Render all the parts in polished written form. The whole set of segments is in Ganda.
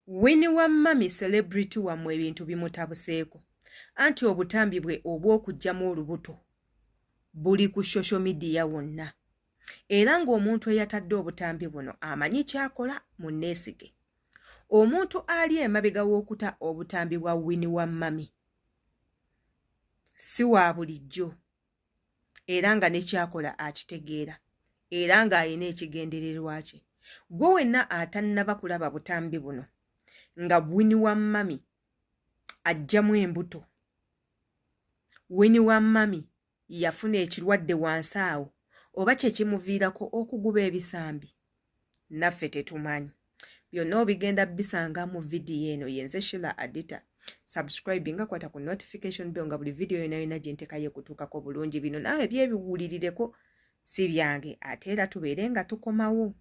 Winnie wa mummy celebrity wammwe ebintu bimutabuseeko anti obutambi bwe obw'okuggyamu olubuto buli ku social media wonna era ng'omuntu eyatadde obutambi buno amanyi ky'akola munneesige. Omuntu ali emabega w'okuta obutambi bwa Winnie wa mummy si wa bulijjo. Era nga ne ky'akola akitegeera, era ng'alina ekigendererwa kye. Ggwe wenna atannaba kulaba butambi buno nga Winnie wa mummy aggyamu embuto, Winnie wa mummy yafuna ekirwadde wansi awo oba kye kimuviirako okuguba ebisambi, naffe tetumanyi. Byonna obigenda bisanga mu vidiyo eno. Yenze Sheila Adita. Subscribe nga kwata ku notification bell nga buli vidiyo yona yona gye ntekayo ekutuukako bulungi. Bino naawe byebiwulirireko si byange, ate era tubeere nga tukomawo.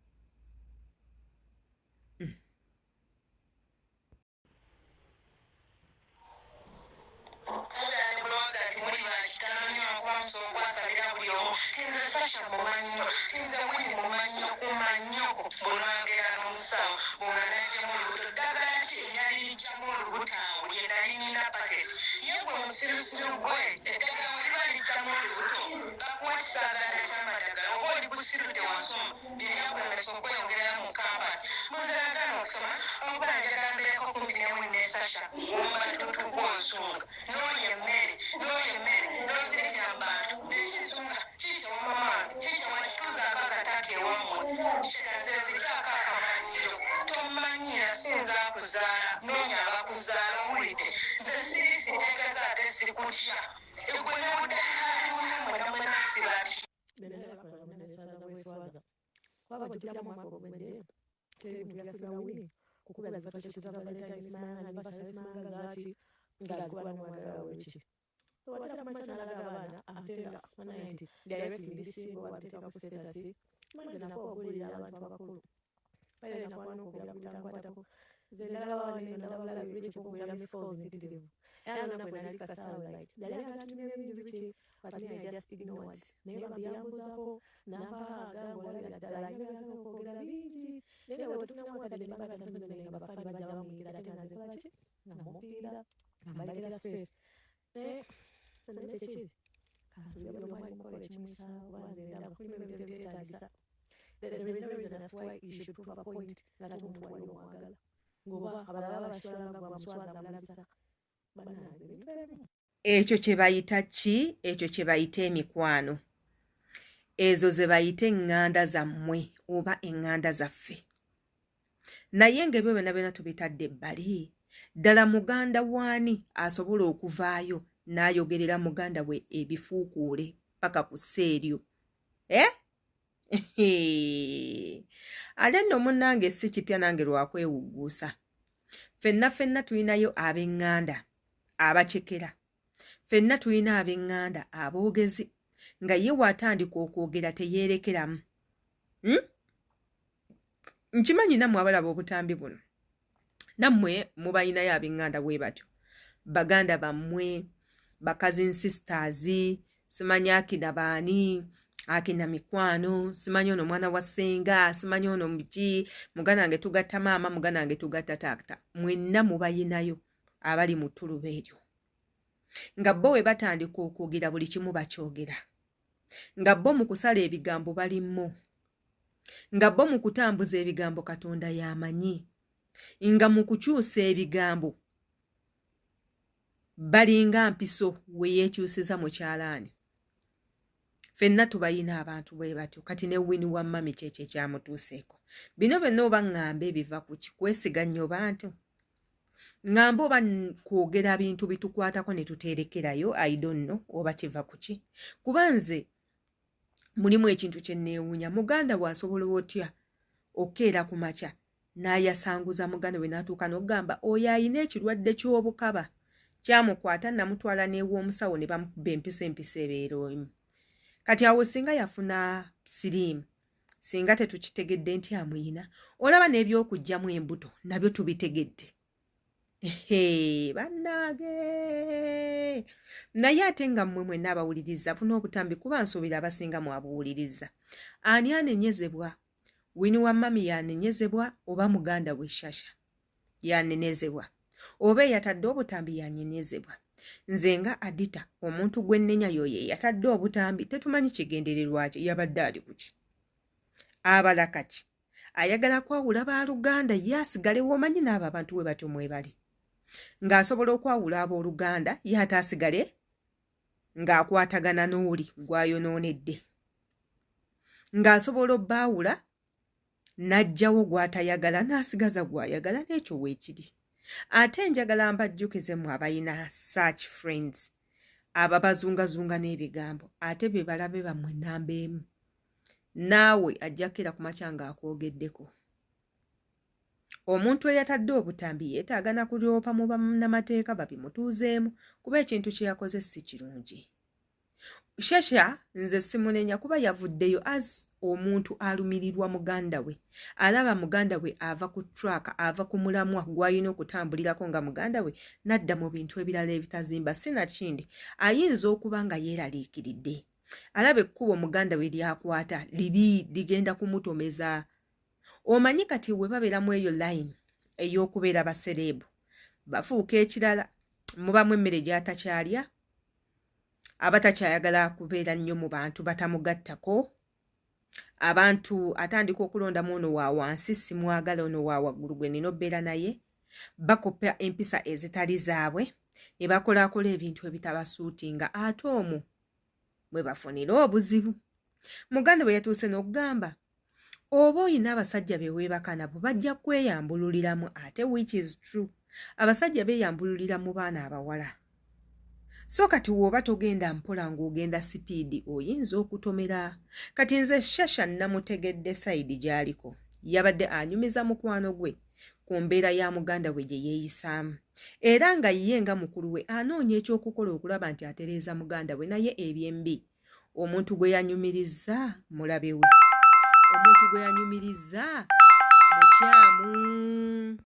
Ekyo kye bayita ki? Ekyo kye bayita emikwano. Ezo ze bayita eŋŋanda zammwe oba eŋŋanda zaffe. Naye ng'ebyo byonna byonna tubitadde ebbali, ddala muganda waani asobola okuvaayo n'ayogerera muganda we ebifuukuule paka ku ssa eryo? Eh? Ate nno munnange si kipya nange lwakwewugguusa. Ffenna ffenna tulinayo ab'eŋŋanda abacekera. Ffenna tulina ab'eŋŋanda aboogezi nga ye w'atandika okwogera teyeerekeramu. Hmm? Nkimanyi nammwe abalaba obutambi buno, nammwe mubalinayo ab'eŋŋanda bwe batyo, baganda bammwe, ba cousin sisters, simanyi akina baani, akina mikwano, simanyi ono mwana wa ssenga, simanyi ono muki, muganda wange tugatta maama, muganda wange tugatta taata, mwenna mubayinayo abali mu ttuluba eryo nga bo we batandika okwogera buli kimu bakyogera, nga bo mu kusala ebigambo balimmo, nga bo mu kutambuza ebigambo Katonda y'amanyi, nga mu kukyusa ebigambo balinga mpiso we yeekyusiza mu kyalaani. Ffenna tubayina abantu bwe batyo. Kati ne Winnie wa mummy kyekyo ekyamutuuseeko. Bino byonna oba ŋŋambe biva ku ki? Kwesiga nnyo bantu? Ŋŋambe oba kwogera bintu bitukwatako ne tuteerekerayo? I don't know oba kiva ku ki. Kuba nze mulimu ekintu kye nneewuunya. Muganda we asobola otya okukeera ku makya n'ayasanguza muganda we n'atuuka n'okugamba oyo alina ekirwadde ky'obukaba kyamukwata namutwala n'ew'omusawo ne bamukuba empiso, empiso ebeera emu. Kati awo singa yafuna siriimu, singa tetukitegedde nti amuyina. Olaba n'ebyokuggyamu embuto nabyo tubitegedde. Bannange, naye ate nga mmwe mwenna abawuliriza buno obutambi, kuba nsuubira abasinga mwabuwuliriza, ani anenyezebwa? Winnie wa mummy yanenyezebwa oba muganda we Shasha? Yanenezebwa oba eyatadde obutambi yanenezebwa. Nze nga Adita, omuntu gwe nnenya y'oyo eyatadde obutambi. Tetumanyi kigendererwa kye, yabadde ali kuki, abala kaki, ayagala kwawula baluganda ye asigalewo. Omanyi n'abo abantu we batyo mwebali, ng'asobola okwawula abooluganda ye ate asigale ng'akwatagana n'oli gw'ayonoonedde, ng'asobola obbaawula n'aggyawo gw'atayagala n'asigaza gw'ayagala. N'ekyo weekiri. Ate njagala mbajjukize mu abalina such friends ababazungazunga n'ebigambo, ate be balabe bammwe namba emu. Naawe ajja kukera ku makya ng'akwogeddeko. Omuntu eyatadde obutambi yeetaaga na kulyopa mu bannamateeka babimutuuzeemu, kuba ekintu kye yakoze si kirungi. Shasha nze simunenya, kuba yavuddeyo as omuntu alumirirwa muganda we, alaba muganda we ava ku track, ava ku mulamwa gw'alina okutambulirako nga muganda we, n'adda mu bintu ebirala ebitazimba. Sinakindi ayinza okuba nga yeeraliikiridde, alaba ekkubo muganda we lyakwata libi, ligenda kumutomeza. Omanyi kati we babeeramu eyo line ey'okubeera ba celeb, bafuuka ekirala, mubamu emmere gy'atakyalya, aba takyayagala kubeera nnyo mu bantu batamugattako. Abantu atandika okulondamu, ono wa wansi simwagala, ono wa waggulu gwe nina obbeera naye. Bakopa empisa ezitali zaabwe ne bakolaakola ebintu ebitabasuutinga, ate omwo bwe bafunira obuzibu. Muganda bwe yatuuse n'okugamba oba oyina abasajja be weebaka nabo, bajja kweyambululiramu, ate which is true, abasajja beeyambululira mu baana abawala. So kati w'oba togenda mpola ng'ogenda speed, oyinza okutomera. Kati nze Shasha namutegedde side gy'aliko, yabadde anyumiza mukwano gwe ku mbeera ya muganda we gye yeeyisaamu, era nga ye nga mukulu we anoonya ekyokukola okulaba nti atereeza muganda we. Naye ebyembi, omuntu gwe yanyumiriza mulabe we, omuntu gwe yanyumiriza mukyamu.